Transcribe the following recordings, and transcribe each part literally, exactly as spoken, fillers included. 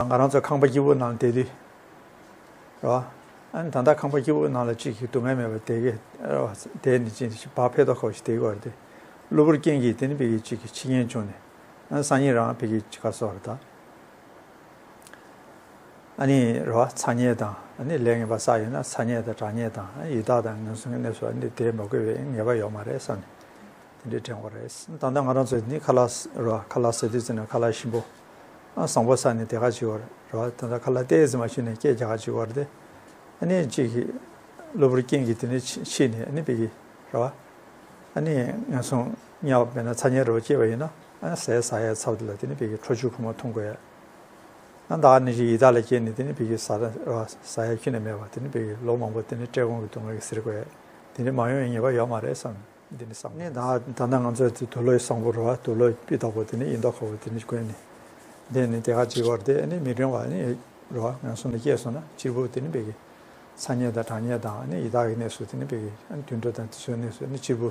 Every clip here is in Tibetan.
ང་རང་ཚོ་ཁང་པ་སྐྱིད་པོ་ནང་བསྡད་དུས་རེད་བ། ཨ་ནི་ད་ལྟ་ཁང་པ་སྐྱིད་པོ་ནང་ལ་གཅིག་གིས་སྡུག་བསྔལ་མེད་པར་བསྡད་ཀྱི་རེད་བ། བསྡད་ནས་ཅིག་བག་ཕེབས་ཏོག་ཁ་པོ་ཞིག་བསྡད་ཀྱི་ཡོད་རེད་དེ། གློ་བུར་རྐྱེན་གྱིས་དེ་ནི་ཕ་གི་གཅིག་གི་འཆི་རྐྱེན་བྱུང་ནས། ཨ་ནི་སང་ཉིན་རང་ཕ་གི་ག་རེ་ཟེར་དགོས་རེད་ད། ཨ་ནི་རེད་བ། ཚ་དམྱལ་དང་ཨ་ནི་ལས་ངན་པ་བསགས་ཡོད་ན་ཚ་དམྱལ་དང་གྲང་དམྱལ་དང་ཨ་ནི་ཡི་དྭགས་དང་ངན་སོང་གི་གནས་སུ་ཨ་ནི་བསྡད་མ་དགོས་པའི་ངེས་པ་ཡོད་མ་རེད་བསམ་ནས། དེ་འདྲའི་དྲན་དགོས་རེད། ད་ལྟ་ང་རང་ཚོ་ནི་ཁ་ལག་རོ། ཁ་ལག་ཟ་དུས་ཙམ་ནས་ཁ་ལག་ཞིམ་པོ། ཨ་བཟང་པོ་ཟ་ནས་བསྡད་ག་བྱེད་དགོས་རེད་བ། ད་ལྟ་ཁ་ལག་ཏོག་ཙམ་མ་ཞིམ་ནས་སྐད་རྒྱག་ག་བྱེད་དགོས་རེད་དེ། ཨ་ནི་གཅིག་གི་གློ་བུར་རྐྱེན་གྱིས་དེ་ནས་འཆི་འཆི་ནས་ཨ་ནི་ཕ་གི་རེད་བ། ཨ་ནི་ངན་སོང་དམྱལ་བ་དཔེར་ན་ཚ་དམྱལ་རེ་བ་སྐྱེས་པ་ཡིན་ན། ཨ་ནི་ཟས་ཟ་ཡའི་ཚབ་དེ་ལ་དེ་ནི་ཕ་གི་ཁྲོ་ཆུའི་ཕོ་མོ་འཐུང་དགོས་ཡ། ཨ་ད་ག་ནང་བཞིན་ཡི་དྭགས་ལ་སྐྱེས་ནས་དེ་ནི་ཕ་གི་ཟ་ར་རེད་བ། ཟ་ཡ་ཁྱོན་ནས་མེད་པ། དེ་ནི་ཕ་གི་ལོ་མང་པོ་དེ་ནི་བཀྲེས་སྐོམ་གྱི་སྡུག་བསྔལ་གྱིས་གཟིར་དགོས་ཡ། དེ་ནི་མ་ཡོང་བའི་ངེས་པ་ཡོད་མ་རེད་བསམ། འདི་ནི་བསམ། ནི་ད་ད་ལྟ་ང་ཚོའི་དུག་ལོག་བཟང་པོ་རེད་བ། དུག་ལོག་སྤུས་དག་པོ་དེ་ནི་ཡིན་མདོག་ཁ་པོ་དེ་ནི་གོན་ནས་བསྡད་ནས་བསྡད་ག་བྱེད་དགོས་རེད་དེ། ཨ་ནི་མི་རིང་བ་ནི་རེད་བ། ངན་སོང་ལ་སྐྱེས་སོང་ན་གཅིག་པུ་དེ་ནི་ཕ་གི་ཚ་དམྱལ་དང་གྲང་དམྱལ་དང་ཨ་ནི་ཡི་དྭགས་ཀྱི་གནས་སུ། དེ་ནི་ཕ་གི་ཨ་ནི་དུད་འགྲོ་དང་དེ་ཚོའི་གནས་སུ་ཨ་ནི་གཅིག་པུ་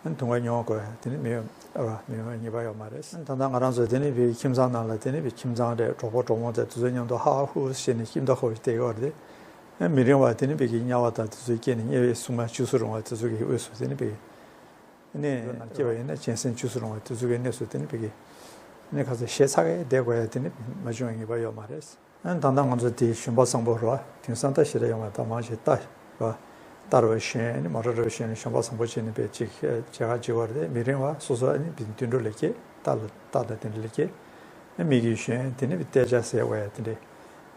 ཨ་ནི་སྡུག་བསྔལ་མྱོང་དགོས་དེ་ནི་མི་ཡོང་། རེད་བ། མི་ཡོང་བའི་ངེས་པ་ཡོད་མ་རེད། ཨ་ནི་ད་ལྟ་ང་རང་ཚོ་དེ་ནི་ཕ་གི་ཁྱིམ་ཚང་ནང་ལ་དེ་ནི་ཕ་གི་ཁྱིམ་ཚང་རེད། གྲོགས་པོ་གྲོགས་མོ་དང་དེ་ཚོ་མཉམ་དུ་ཧ་ཧ་ཧུ་ཧུ་བྱས་ནས་སྐྱིད་མདོག་ཁ་པོ་ཞིག་བསྡད་ཡོད་རེད་དེ། ཨ་མི་རིང་བ་དེ་ནི་ཕ་གི་དམྱལ་བ་དང་དེ་ཚོ་སྐྱེས་ནས་དམྱལ་བའི་སྲུང་མ་བཅུ་ཚོ་རུང་བ་དེ་ཚོ་གི་དབུས་སུ་དེ་ནི་ཕ་གི་ནས་སྐྱེས་པ་ཡིན་ན་གཅན་གཟན་བཅུ་ཚོ་རུང་བ་དེ་ཚོ་གི་གནས་སུ་དེ་ནི་ཕ་གི་ནི་ཁ་ཚ་ཞེ་ཚ་གི་བསྡད་དགོས་ཡ་དེ་ནི་མ་བྱུང་བའི་ངེས་པ་ཡོད་མ་རེད། ཨ་ནི་ད་ལྟ་ང་ཚོ་དེ་གཞོན་པ་བཟང་པོ་རེད་བ། དེང་སང་ད་ཞེ་དྲག་ཡོད་མ་རེད། ད་མང་ཆེ་རྟ་རེད་བ། རྟ་རེད་བ་ཞོན། ཨ་ནི་མོ་ཊ་རེད་བ་ཞོན་ནས་གཞོན་པ་བཟང་པོ་བྱས་ནས་དཔེ་ཅིག་བྱེད་ག་བྱེད་དགོས་རེད་དེ། མི་རིང་བ་སོ་སོ་ཨ་ནི་དུད་འགྲོ་ལ་སྐྱེས། རྟ་ལ་རྟ་དང་དེ་འདྲ་ལ་སྐྱེས། ཨ་མི་གིས་ཞོན་དེ་ནི་བསྟན་བྱ་ཟེར་བ་ཡ་དེ་འདྲས།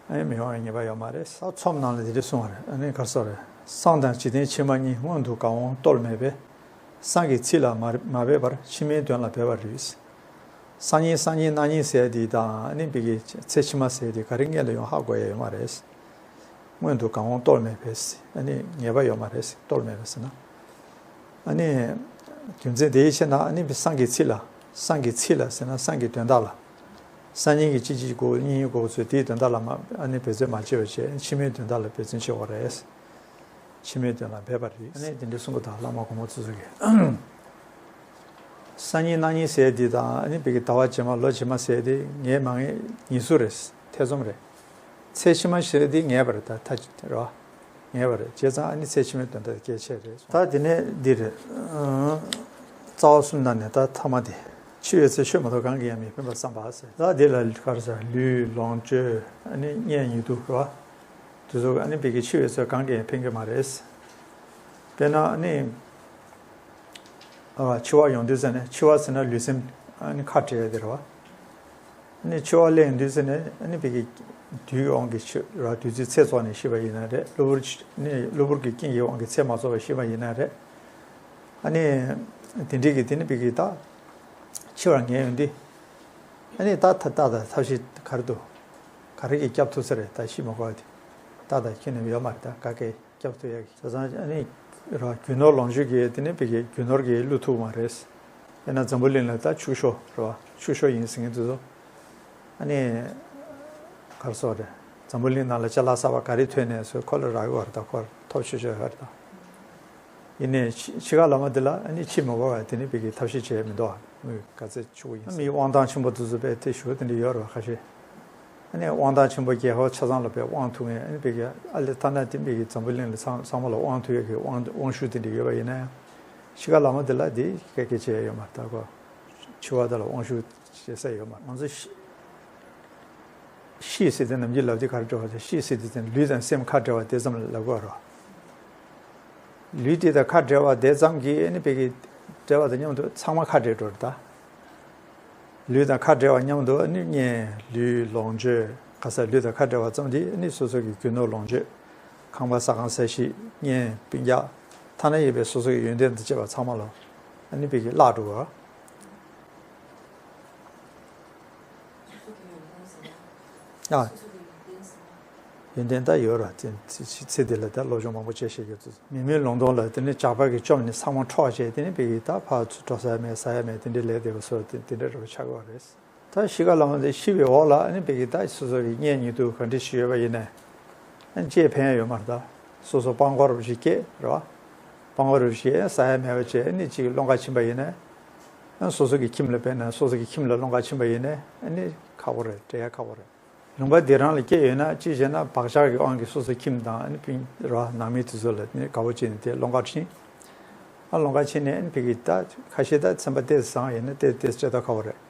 ཨ་ནི་མི་ཡོང་བའི་ངེས་པ་ཡོད་མ་རེད། ད་ཚོམས་ནང་ལ་དེ་འདྲས་གསུངས་པ་རེད། ཨ་ནི་ག་རེ་ཟེར་རེད། སང་དང་འཇིག་རྟེན་ཕྱི་མ་གཉིས། སྔོན་དུ་གང་འོང་རྟོལ་མེད་པས། སང་གི་ཚིག་ལ་མ་མ་འབད་པར། ཕྱི་མའི་དོན་ལ་འབད་པར་རིགས། སང་ཉིན་སང་ཉིན་གནངས་ཉིན་ཟེར་དེ་དང་ཨ་ནི་ཕ་གི་ཚེ་ཕྱི་མ་ཟེར་དེ་ག་རེ་སྔོན་ལ་ཡོང་ཧ་གོ་ཡ་ཡོད་མ་རེད། སྔོན་དུ་གང་འོང་རྟོལ་མེད་པས། ཨ་ནི་ངེས་པ་ཡོད་མ་རེད། རྟོལ་མེད་པས་ཟེར་ན། ཨ་ནི་རྒྱུ་མཚན་དེའི་ཕྱིར་ན་ཨ་ནི་སང་གི་ཚིག་ལ། སང་གི་ཚིག་ལ་ཟེར་ན་སང་གི་དོན་དག་ལ། སང་ཉིན་གྱི་གཅིག་གཅིག་གོ་གཉིས་གཉིས་གོ་ཚོས་དེའི་དོན་དག་ལ་མ་ཨ་ནི་འབད་བརྩོན་མ་བྱས་པ་བྱས། ཕྱི་མའི་དོན་དག་ལ་འབད་བརྩོན་བྱེད་དགོས་རེད། ཕྱི་མའི་དོན་ལ་འབད་པར་རིགས། ཨ་ནི་དེ་འདྲའི་གསུང་གི་འདུག་བླ་མ་གོང་མ་ཚོ་ཚོ་གིས། སང་ཉིན་གནངས་ཉིན་ཟེར་དེ་དང་ཨ་ནི་ཕ་གི་ཟླ་བ་རྗེས་མ་ལོ་རྗེས་མ་ཟེར་དེ་ངེས་མ་ངེས་ཉིན་སྲོལ་རེད། ཐེ་ཚོམ་རེད། ཚེ་ཕྱི་མ་ཟེར་དེ་ངེས་པ་རེད། ད་ད་རེད་བ། ངེས་པ་རེད། བྱས་ཙང་ཨ་ནི་ཚེ་ཕྱི་མའི་དོན་དག་གལ་ཆེ་རེད། ད་དེ་ནས་འདི་རེད། རྩ་བ་གསུམ་ནང་ནས་ད་ཐ་མ་དེ། འཆི་བའི་ཚེ་ཆོས་མ་གཏོགས་གང་གིས་ཡང་མི་ཕན་པར་བསམ་པ་ཟེར། ད་དེ་ལ་ག་རེ་ཟེར། ལུས་ལོངས་སྤྱོད་ཨ་ནི་གཉེན་ཉེ་དུ་རེད་བ། དེ་ཚོ་ཨ་ནི་ཕ་གི་འཆི་བའི་ཚེ་གང་གིས་ཡང་ཕན་གྱི་མ་རེད། དཔེར་ན་ཨ་ནི་ཨ་འཆི་བ་ཡོང་དུས་ཙ་ནས། འཆི་བ་ཟེར་ན་ལུས་སེམས་ཨ་ནི་ཁ་བྲལ་ཡ་དེ་རེད་བ། ཨ་ནི་འཆི་བ་སླེབས་ཡོང་དུས་ཙ་ནས་ཨ་ནི་ཕ་གི་དུས་ཀྱི་དབང་གིས་འཆི་ར། དུས་ཚོད་ཚེ་རྫོགས་ནས་ཤི་བ་ཡིན་ན་རེད། གློ་བུར་ནི་གློ་བུར་གྱི་རྐྱེན་གྱི་དབང་གིས་ཚེ་མ་རྫོགས་པར་ཤི་བ་ཡིན་ན་རེད། ཨ་ནི་དེ་འདྲའི་གི་དེ་ནི་ཕ་གི་ད་འཆི་བར་ངེས་ཡོང་དུས། ཨ་ནི་ད་ད་ད་ད་ཐབས་ཤེས་ག་རེ་འདུག་ག་རེ་གིས་སྐྱོབ་ཐུབ་ས་རེད། ད་ཤི་མ་དགོས་པ་དེ། ད་ད་ཁྱོན་ནས་ཡོད་མ་རེད། ད་ག་གེ་སྐྱོབ་ཐུབ་ཡ་གི། བྱས་ཙང་ཨ་ནི་ར་རྒྱུ་ནོར་ལོངས་སྤྱོད་ཀྱི་དེ་ནི་ཕ་གི་རྒྱུ་ནོར་གྱིས་བསླུ་ཐུབ་མ་རེད། དཔེར་ན་འཛམ་བུ་གླིང་ལ་ད་ཕྱུག་ཤོས་རེད་བ། ཕྱུག་ཤོས་ཡིན་ཟེར་མཁན་དེ་ཚོ། ཨ་ནི་ག་རེ་ཟེར་རེད། འཛམ་བུ་གླིང་ནང་ལ་ཅ་ལག་གསར་པ་ག་རེ་ཐོན་ནས་སུ་ཁོ་ལ་རག་གི་ཡོད་རེད། ད་ཁོ་ཐོབ་ཆོག་ཆོག་ཡོད་རེད་ད། ཡིན་ནའི་འཆི་འཆི་ཁ་ལ་མ་དེ་ལ་ཨ་ནི་འཆི་མི་དགོས་པ་དེ་ནི་ཕ་གི་ཐབས་ཤེས་བྱས་མི་འདུག་ཨ། དངུལ་ག་ཚད་ཆུ་བོ་ཡིན། མིའི་དབང་ཐང་ཆེན་པོ་དེ་ཚོ་དཔེ་དེ་ཞུ་དེ་འདྲ་ཡོད་རེད་བ། ཁ་ཤས། ཨ་ནི་དབང་ཐང་ཆེན་པོ་རྒྱལ་ཁབ་ཆ་ཚང་ལ་དཔེ་དབང་ཐུབ་མཁན། ཨ་ནི་ཕ་གི་ཨ་ལེ་ཐ་ན་དེ་ཕ་གི་འཛམ་བུ་གླིང་ལ་ཚང་ཚང་མ་ལ་དབང་ཐུབ་ཡས་ཀྱི་དབང་དབང་ཤུགས་དེ་འདྲ་ཡོད་པ་ཡིན་ན་ཡང་། འཆི་ཁ་ལ་མ་དེ་ལ་དེ་སྐད་སྐད་བྱས་ཡོད་མ་རེད། ད་ཁོ་འཆི་བ་དེ་ལ་དབང་ཤུགས་བྱེད་ས་ཡོད་མ་རེད། ང་ཚོ་ཤི་ཤི་ཟེར་དེ་ནམ་རྒྱུན་ལབ་དུས་ག་རེ་འགྲོ་བ་དེ། ཤི་ཟེར་དུས་དེ་ལུས་དང་སེམས་ཁ་བྲལ་བ་དེ་ཙམ་ལ་ལབ་དགོས་རེད། ལུས་དེ་དང་ཁ་བྲལ་བ་དེ་ཙམ་གྱིས་ཨ་ནི་ཕ་གི་བྲལ་བ་དང་མཉམ་དུ་ཚང་མ་ཁ་བྲལ་འགྲོ་རེད་ད། ལུས་དང་ཁ་བྲལ་བ་མཉམ་དུ་ཨ་ནི་གཉེན་ལུས་ལོངས་སྤྱོད་ག་ས། ལུས་དང་ཁ་བྲལ་བ་ཙམ་གྱིས་ཨ་ནི་སོ་སོ་གི་རྒྱུ་ནོར་ལོངས་སྤྱོད་ཁང་པ་ཟ་ཁང་ཟ་ཞིང་གཉེན་སྤུན་ཀྱག་ཐ་ན་ཡོད་པའི་སོ་སོ་གི་ཡོན་ཏན་དང་བཅས་པ་ཚང་མ་ལ་ཨ་ནི་ཕ་གི་བརླག་འགྲོ་བ། ཨ། ཡོན་ཏན་ད་ཡོད་ར། ཚེ་ཚེ་འདི་ལ་ད་སློབ་སྦྱོང་མང་པོ་བྱས་ཤེས་ཀྱི་ཚུལ། མི་མེད་ལུང་སྟོང་ལ་དེ་ནི་ཇག་པ་གིས་བཅོམ་ནས་ཚང་མ་འཕྲོག་བྱས། དེ་ནི་ཕ་གི་ད་ཕར་ཚུར་འགྲོ་ས་མེད་ཟ་ཡ་མེད་དེ་འདྲའི་ལས་དེ་བ་སོགས་དེ་དེ་འདྲ་རུ་ཆགས་ཀྱི་ཡོད་རེད། ད་ཤི་ཁ་ལ་མ་དེ་ཤི་བའི་འོག་ལ་ཨ་ནི་ཕ་གི་ད་སོ་སོ་གི་གཉེན་ཉེ་དུ་ག་འདྲ་ཞིག་ཡོད་པ་ཡིན་ནའི་ཨ་ནི་ཅིའི་ཕན་ཡ་ཡོད་མ་རེད། ད་སོ་སོ་སྤྲང་པོ་རུ་ཞིག་སྐྱེས་རེད་བ། སྤྲང་པོ་རུ་ཞིག་ཟ་ཡ་མེད་པ་བྱས། ཨ་ནི་ཅིག་སློང་ག་ཕྱིན་པ་ཡིན་ནའི་ཨ་ནི་སོ་སོ་གི་ཁྱིམ་ལ། དཔེར་ན་སོ་སོ་གི་ཁྱིམ་ལ་སློང་ག་ཕྱིན་པ་ཡིན་ནའི་ཨ་ནི་ཁག་པོ་རེད། འབྲལ་ཡ་ཁག་པོ་རེད། ལུང་པ་འདི་རང་ལ་སྐྱེས་ཡོད་ན་ཅི་བྱས་ན་བག་ཆགས་ཀྱི་དབང་གིས་སོ་སོ་ཁྱིམ་དང་ཨ་ནི་སྤུན་ར་ནང་མི་དེ་ཚོ་ལ་ནི་དགའ་བོ་བྱས་ནས་དེ་སློང་གར་ཕྱིན། ཨ་སློང་གར་ཕྱིན་ནས་ཨ་ནི་ཕ་གི་ད་ཁ་ཤས་ད་ཚན་པ་ཏོག་ཙམ་བཟང་ཡོད་ན་ཏོག་ཙམ་ལྕེ་ཐག་ཁ་པོ་རེད།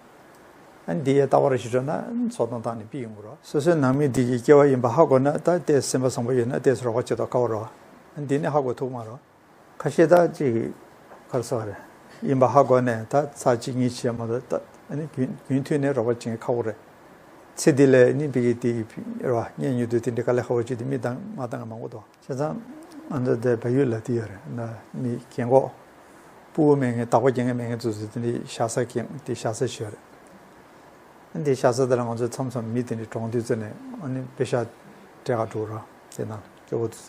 ཨ་ནི་འདི་ཡས་ལྟ་བ་ར་ཞིག་འགྲོ་ན་ཚོགས་གཏོང་བཏང་ནས་ཕུད་ཡོང་གི་རོགས། སོ་སོའི་ནང་མི་འདི་གི་སྐྱེ་བ་ཡིན་པ་ཧ་གོ་ན་ད་ཏོག་ཙམ་སེམས་པ་བཟང་པོ་ཡོད་ན་ཏོག་ཙམ་རོགས་པ་བྱེད་ཐུབ་ཁ་པོ་རོགས། ཨ་ནི་འདི་ནི་ཧ་གོ་ཐུབ་མ་རོགས། ཁ་ཤས་ད་ཅིག་གར་སོགས་རེད། ཡིན་པ་ཧ་གོ་ནས་ད་ཚར་གཅིག་གཉིས་བྱས་མ་གཏོགས་ད་ཨ་ནི་རྒྱུན་རྒྱུན་མཐུད་ནས་རོགས་པ་བྱེད་མཁན་ཁག་པོ་རེད། ཚེ་འདི་ལས་ནི་ཕ་གི་དེ་ར་བ་གཉེན་ཉེ་དུ་དེ་འདྲའི་དཀའ་ལས་ཁག་པོ་བྱེད་དེ་མི་དང་མ་བཏང་མང་པོ་འདུག་བྱས་ཙང་ང་ཚོ་དེ་བལ་ཡུལ་ལ་དེ་ཡོད་རེད་ན་མི་རྒན་གོག་སྤུ་གུ་མེད་མཁན་བདག་པོ་རྒྱག་མཁན་མེད་མཁན་ཚོ་ཚོ་དེ་འདྲའི་བཞག་ས་རྐྱང་དེ་བཞག་ས་ཞིག་ཡོད་རེད། འདི་ཤ་ཚ་དེ་ལ་ང་ཚོས་མཚམས་མཚམས་མི་དེ་འདྲའི་གྲོངས་དུས་ཚོད་ནས་ཨ་ནི་པེ་ཤག་སྤྲད་ག་འགྲོ་ར་དེ་ན་སྐྱོ་བོ་དུས་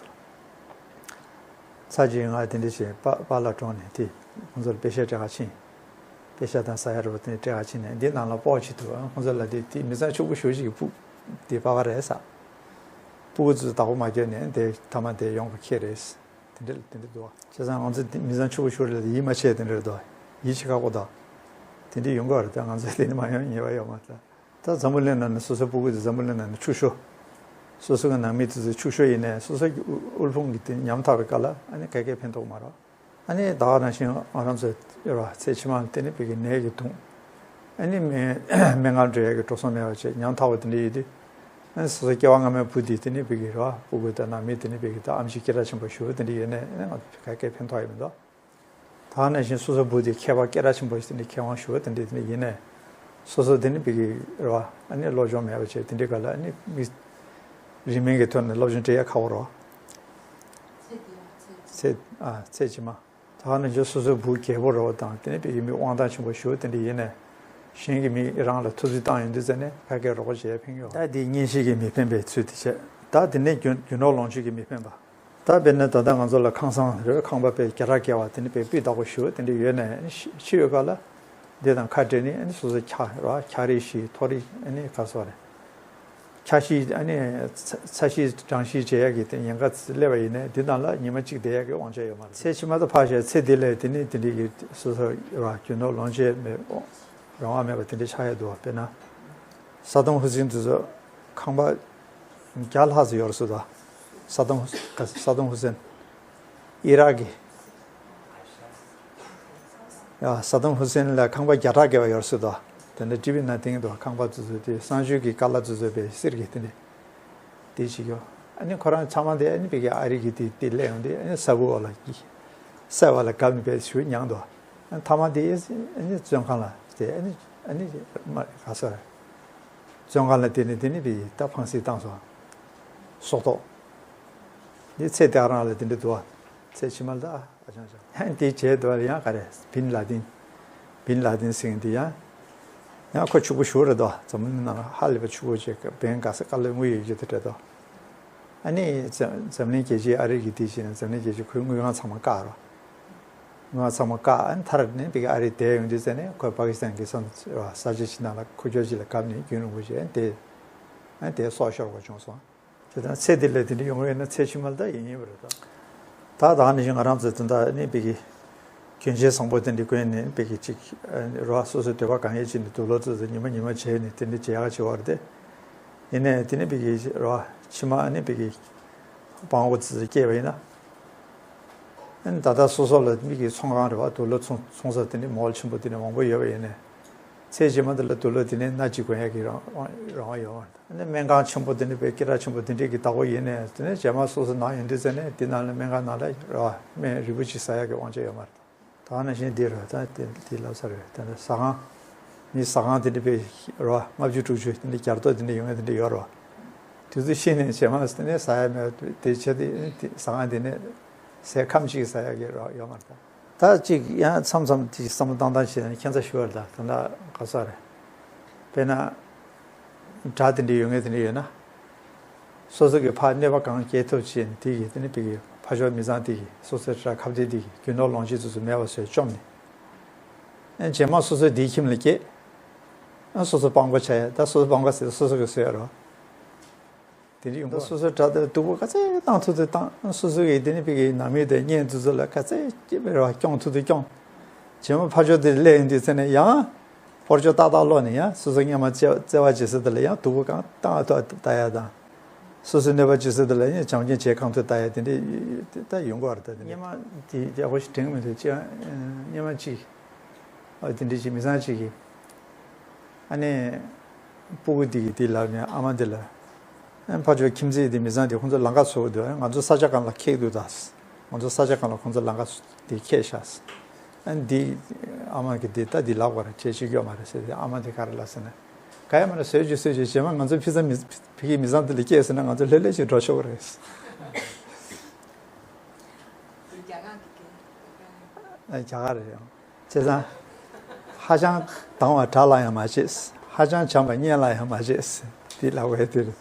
ཚོད་ཚ་གྱི་ང་དེ་འདྲ་བྱས་པ་པཱ་ལགས་གྲོངས་ནས་དེ་ཁོང་ཚོར་པེ་ཤག་སྤྲད་ག་ཕྱིན། པེ་ཤག་དང་ཟ་ཡ་རུ་དེ་འདྲ་སྤྲད་ག་ཕྱིན་ནས་འདི་ནང་ལ་སྤོག་བྱེད་དུ་ཁོང་ཚོ་ལ་དེ་དེ་མི་ཚང་ཕྱུག་པོ་ཞུ་ཞིག་གི་སྤུ་དེ་པ་ག་རེད་ས། སྤུ་གུ་ཚོས་བདག་པོ་མ་བརྒྱབ་ནས་དེ་ཐ་མ་དེ་ཡོང་གི་ཁེལ་རེད། དེ་འདྲ་དེ་འདྲ་འདུག་བ། བྱས་ཙང་ང་ཚོ་མི་ཚང་ཕྱུག་པོ་ཤོར་རེད་ཡིད་མ་ཆེས་དེ་འདྲ་འདུག་ཡིད་ཆེས་ཁག་པོ་དང་། དེ་འདྲ་ཡོང་གི་རེད་ད་ང་ཚོ་དེ་འདྲ་མ་ཡོང་ཉེས་པ་ཡོད་མ་རེད། ད་འཛམ་བུ་གླིང་ནང་ནས་སོ་སོའི་སྤུ་གུ་དེ་འཛམ་བུ་གླིང་ནང་ནས་ཕྱུག་ཤོས། སོ་སོ་གི་ནང་མི་དེ་ཚོ་ཕྱུག་ཤོས་ཡིན་ནའི་སོ་སོ་གི་དབུལ་ཕོངས་ཀྱི་དེ་ཉམ་ཐག་པའི་སྐབས་ལ་ཨ་ནི་ག་གེ་ཕན་ཐོགས་མ་རེད། ཨ་ནི་ད་ག་ནང་བཞིན་ང་རང་ཚོ་ཡོད་ར་ཚེ་ཕྱི་མ་ལ་དེ་ནི་བི་གི་ནད་ཀྱིས་གདུང་། ཨ་ནི་སྨན་སྨན་ཁང་འགྲོ་ཡ་གི་འགྲོ་སོང་མེད་པ་བྱས་ཉམ་ཐག་པ་དེ་འདྲ་ཡོད་དུས། ཨ་ནི་སོ་སོ་སྐྱེ་བ་སྔ་མའི་བུ་དེ་དེ་ནི་བི་གི་ར་སྤུ་གུ་དང་ནང་མི་དེ་ནི་བི་གི་ད་ཨམ་ཆི་སྐད་གྲགས་ཆེན་པོ་ཞུ་བ་དེ་འདྲ་ཡོད་ནའི་ཨ་ནི་ང་ཚོ་ག་གེ་ཕན་ཐོགས་ཡ་མི་འདུག་ད་ག་ནང་བཞིན་སོ་སོའི་བུ་དེ་མཁས་པ་སྐད་གྲགས་ཆེན་པོ་ཞིག་དེ་འདྲའི་མཁས་དབང་ཞུ་བ་དེ་འདྲའི་དེ་འདྲ་ཡིན་ནའི། སོ་སོ་དེ་ནི་བི་གི་རེད་བ། ཨ་ནི་སློབ་སྦྱོང་མེད་པ་བྱས་དེ་འདྲའི་སྐབས་ལ་ཨ་ནི་མི་རིན་མེད་ཀྱི་ཐོག་ནས་སློབ་སྦྱོང་སྤྲད་ཡ་ཁག་པོ་རེད་བ། ཚེ་ཨ་ཚེ་ཕྱི་མ། ད་ག་ནང་བཞིན་སོ་སོའི་བུ་རྒྱལ་པོ་རེད་བ་དང་དེ་ནི་བི་གི་མི་དབང་ཐང་ཆེན་པོ་ཞུ་བ་དེ་འདྲ་ཡིན་ནའི། གཞན་གྱི་མི་རང་ལ་ཐུབ་ཚོད་བཏང་ཡོང་དུས་ཙ་ནས་ཕ་གིར་རོགས་པ་བྱེད་ཡ་ཕན་གྱི་ཡོད། ད་དེ་གཉེན་བཤེས་ཀྱིས་མི་ཕན་པའི་ཚུལ་དེ་བྱས། ད་དེ་ནས་རྒྱུ་རྒྱུ་ནོར་ལོངས་སྤྱོད་ཀྱིས་མི་ཕན་པ། ད་དཔེར་ན་ད་ལྟ་ང་ཚོ་ལ་ཁང་བཟང་རེད་ཁང་པ་དཔེ་བརྒྱ་ཕྲག་བརྒལ་བ་དེ་ནི་དཔེ་སྤུས་དག་པོ་ཞུ་བ་དེ་འདྲ་ཡོད་ནའི་ཤི་ཤི་ཡོད་སྐབས་ལ་འདི་དང་ཁ་བྲལ་ནས་ཨ་ནི་སོ་སོ་འཁྱག་ར་འཁྱག་རིལ་ཞིག་ཐོ་རིལ་ཨ་ནི་ག་སོགས་རེད། འཁྱག་ཤིང་ཨ་ནི་ཚ་ཚ་ཤིང་སྦྲང་ཤིང་བྱེད་ཡག་གི་དེ་ཉེན་ཁ་སླེབས་པ་ཡིན་ནའི་འདི་ནང་ལ་ཉི་མ་གཅིག་བསྡད་ཡག་གི་དབང་ཆ་ཡོད་མ་རེད། ཚེ་ཕྱི་མ་དང་ཕར་བཞག་ཚེ་འདི་ལས་དེ་ནི་དེ་འདྲའི་གི་སོ་སོ་ར་རྒྱུ་ནོར་ལོངས་སྤྱོད་མེད་རང་དབང་མེད་པ་དེ་འདྲ་ཆགས་ཡག་འདུག་བ། དཔེར་ན་ས་དོམ་ཧུ་སིན་དེ་ཚོ་ཁང་པ་བརྒྱ་ལྷག་ཙམ་ཡོད་རེད་ཟེར་འདུག་ས་དོམ་ཧུ་ས་དོམ་ཧུ་སིན་ཨི་རག་གི་ཡ་ས་དོམ་ཧུ་སིན་ལ་ཁང་པ་བརྒྱ་ཕྲག་བརྒལ་བ་ཡོད་རེད་ཟེར་འདུག་དེ་འདྲ་ཊི་ཝི་ནང་བསྟན་གྱི་འདུག་ཁང་པ་ཚོ་ཚོ་དེ་གསང་སྤྱོད་ཀྱི་ཀ་ལ་ཚོ་ཚོ་པའི་གསེར་གྱི་དེ་འདྲ་དེ་བྱེད་རྒྱུ། ཨ་ནི་ཁོ་རང་ཚང་མ་དེ་ཨ་ནི་བི་གི་ཨ་རི་གི་དེ་དེ་སླེབས་ཡོང་དུས་ཨ་ནི་ས་བུ་བ་ལ་གསལ་བ་ལ་བཀབ་ནས་པའི་ཞུ་མྱངས་འདུག་ཨ་ནི་ཐ་མ་དེ་ཨ་ནི་བཙོན་ཁང་ལ་དེ་ཨ་ནི་ཨ་ནི་མ་ག་ས་རེད། བཙོན་ཁང་ལ་དེ་ནི་དེ་ནི་བི་གི་ད་ཕངས་སེལ་བཏང་སོང་། སྲོག་ཐོག་འདི་ཚེ་དེ་རང་ལ་དེ་འདྲ་འདུག་ཚེ་ཕྱི་མ་ལ་ད་ཨ་ཅང་ཅང་། དེ་བྱས་དུས་ཡང་ག་རེ་བིན་ལ་དིན། བིན་ལ་དིན་ཟེར་མཁན་དེ་ཡང་། ཡང་ཁོ་ཕྱུག་པོ་ཞེ་དྲག་རེད་དོ། འཛམ་གླིང་ནང་ཧ་ལས་པ་ཕྱུག་པོ་བྱས་བན་ག་ས་དཀའ་ལས་དངུལ་ཡོད་རྒྱུ་དེ་འདྲ་རེད་དོ། ཨ་ནི་འཛམ་འཛམ་གླིང་རྒྱལ་སྤྱིའི་ཨ་རི་གི་དེ་བྱས་ནས་འཛམ་གླིང་རྒྱལ་སྤྱིའི་ཁོའི་དངུལ་ཁང་ཚང་མ་བཀག་རོ། དངུལ་ཁང་ཚང་མ་བཀག་ཨ་ནི་མཐར་ནི་བི་གི་ཨ་རི་བསྡད་ཡོང་དུས་ཙ་ནས་ཁོས་པ་ཀི་སི་ཐན་གྱི་ས་ས་ཆ་ཞིག་ནང་ལ་ཁུག་ཀྱོག་ཅིག་ལ་བཀབ་ནས་རྒྱུན་རིང་པོ་བྱས་ཨ་ནི་དེ། ཨ་ནི་དེ་སྲོག་ཤོར་བ་བྱུང་སོང་། དེ་དང་ཚེ་འདི་ལས་དེ་འདྲ་ཡོང་བས་ན་ཚེ་ཕྱི་མ་ལ་ད་ཡིན་ཡིན་པ་རེད་ད། ད་ད་ནི་ང་རང་ཚོ་དེ་འདྲ་ནི་བི་གི་གྱོན་ཆས་བཟང་པོ་དེ་འདྲ་གོན་ནས་བི་གི་ཅིག་རོ་སོ་སོའི་འདོད་པ་གང་ཡོད་ཅིག་ནས་དུག་ལོག་ཚོ་ཚོ་ཉི་མ་ཉི་མ་བྱས་ནས་དེ་འདྲ་བྱེད་ཡག་བྱེད་བར་དེ། ཡིན་ནའི་དེ་ནི་བི་གི་རོ་ཕྱི་མ་ནི་བི་གི་སྤང་གོ་ཚོ་ཚོ་སྐྱེས་པ་ཡིན་ན། ཨ་ནི་ད་ལྟ་སོ་སོ་ལ་མི་གི་ཚོང་ཁང་རེད་བ་དུག་ལོག་ཚོང་ཚོང་ས་དེ་འདྲ་མོལ་ཆེན་པོ་དེ་འདྲ་མང་པོ་ཡོད་པ་ཡིན་ནའི། ཚེ་རྗེས་མ་དེ་ལ་དུག་ལོག་དེ་ནས་སྣ་གཅིག་གོན་ཡག་གི་རང་རང་དབང་ཡོད་མ་རེད། ཨ་ནི་སྨན་ཁང་ཆེན་པོ་དེ་འདྲ་པའི་སྐད་གྲགས་ཆེན་པོ་དེ་འདྲས་ཀྱི་བདག་པོ་ཡིན་ནའི་དེ་ནས་རྗེས་མ་སོ་སོ་ན་ཡོང་དུས་ཙ་ནས་དེ་ནང་ལ་སྨན་ཁང་ནང་ལ་ར་སྨན་རིལ་བུ་གཅིག་ཟ་ཡག་གི་དབང་ཆ་ཡོད་མ་རེད། ད་ནང་བཞིན་འདི་རེད་ད་དེ་དེ་ལབ་ས་རེད་ད་ནི་ཟ་ཁང་། མི་ཟ་ཁང་དེ་འདྲ་པའི་ར་ལྔ་བཅུ་དྲུག་ཅུ་དེ་འདྲ་རྒྱ་སྟོད་དེ་འདྲ་ཡོང་ཡ་དེ་འདྲ་ཡོད་རེད། དུས་ཚོད་ཤེས་ནས་རྗེས་མ་དེ་ནས་ཟ་ཡ་མེད་དེ་བྱས་ཏེ་ཟ་ཁང་དེ་ནས་ཟས་ཁམ་གཅིག་ཟ་ཡ་གི་ར་ཡོད་མ་རེད་ད། ད་ཅིག་ཡང་མཚམས་མཚམས་ཅིག་བསམ་བློ་བཏང་བཏང་བྱས་ནས་ཁྱད་མཚར་ཞུ་བ་རེད་ད་ད་ལྟ་ག་ས་རེད། དཔེར་ན། དགྲ་དེ་འདྲ་ཡོད་ངེས་དེ་འདྲ་ཡོད་ན། སོ་སོ་གི་ཕར་གནོད་པ་གང་སྐྱེལ་ཐུབ་བྱས་ནས་དེ་གི་དེ་ནི་བི་གི་ཕ་ཆོས་མི་ཚང་དེ་གི་སོ་སོའི་དགྲ་ཁ་གཏད་དེ་གི་རྒྱུ་ནོར་ལོངས་སྤྱོད་དེ་ཚོ་མེད་པ་བཟོས་བཅོམ་ནས། ཨ་རྗེས་མ་སོ་སོའི་དེའི་ཁྱིམ་ལ་སྐྱེས། ཨ་སོ་སོ་སྤང་པོ་བྱ་ཡ་ད་སོ་སོ་སྤང་པོ་ཟེར་སོ་སོ་གི་བཟོས་རོགས། དེ་འདྲ་ཡོང་གི་སོ་སོའི་དགྲ་དེ་སྡུག་པོ་ག་ཚད་བཏང་ཐུབ་ཚད་བཏང་སོ་སོ་གི་དེ་ནི་བི་གི་ནང་མི་དེ་གཉེན་དེ་ཚོ་ལ་ག་ཚད་སྐྱེ་བའི་ར་སྐྱོང་ཐུབ་ཚད་སྐྱོང་། རྗེས་མ་ཕ་ཆོས་དེ་སླེབས་ཡོང་དུས་ཚེ་ནས་ཡང་། ཕོར་ཆོས་ཏག་ཏག་ཀློག་ནས་ཡང་སོ་སོ་སྔོན་མ་བརྩེ་བ་བྱེད་ས་དེ་ལ་ཡང་སྡུག་པོ་གང་བཏང་བ་ཐོག་ལྟ་ཡ་དང་། སོ་སོའི་གནོད་པ་བྱེད་ས་དེ་ལ་ཡང་བྱམས་སྐྱོང་བྱེད་གང་ཐུབ་ལྟ་ཡ་དེ་འདྲས་ད་ཡོང་གི་ཡོད་རེད། ད་དེ་འདྲས་སྔོན་མ་དེ་ཡག་པོ་ཞིག་དྲན་གི་མི་འདུག་ཅི་སྔོན་མ་ཅིག་ཨ་དེ་འདྲས་ཅིག་མི་ཚང་ཅིག་གིས་ཨ་ནི་སྤུ་གུ་དེ་གིས་དེ་ལབ་ནས་ཨ་མ་དེ་ལ། ཨ་ཕར་ཕྱོགས་ཁྱིམ་མཚེས་དེ་མི་ཚང་དེ་ཁོང་ཚོ་ལམ་ཁ་བཟོ་གི་འདུག་ང་ཚོ་ས་ཆ་སྒང་ལ་འཁེལ་འདུག་ད། ང་ཚོ་ས་ཆ་སྒང་ལ་ཁོང་ཚོ་ལམ་ཁ་བཟོ་དེ་འཁེལ་ཤག་ཨ་འདི་ཨ་མ་གིས་འདི་ད་འདི་ལབ་དགོས་རེད། བྱེད་ཤེས་ཀྱི་ཡོད་མ་རེད་ཟེར་ཏེ། ཨ་མ་དེ་ག་རེ་ལབ་ཟེར་ན། ག་ཡ་མ་རེད། བཟོས་ཀྱི་བཟོས་ཀྱི་རྗེས་མ་ང་ཚོ་ཕི་ས་མི་ཕི་གི་མི་ཚང་དེ་ལ་སྐྱེས་ཟེར་ན་ང་ཚོ་ལྷོད་ལྷོད་ཅིག་འགྲོ་ཆོག་གི་རེད། རྒྱ་གར་རེད་ཡང་། བྱས་ཙང་། ཧ་ཅང་དང་བ་དགྲ་ལ་ཡང་མ་བྱེད། ཧ་ཅང་བྱམས་པ་གཉེན་ལ་ཡང་མ་བྱེད། དེ་ལབ་དགོས་དེ་རེད།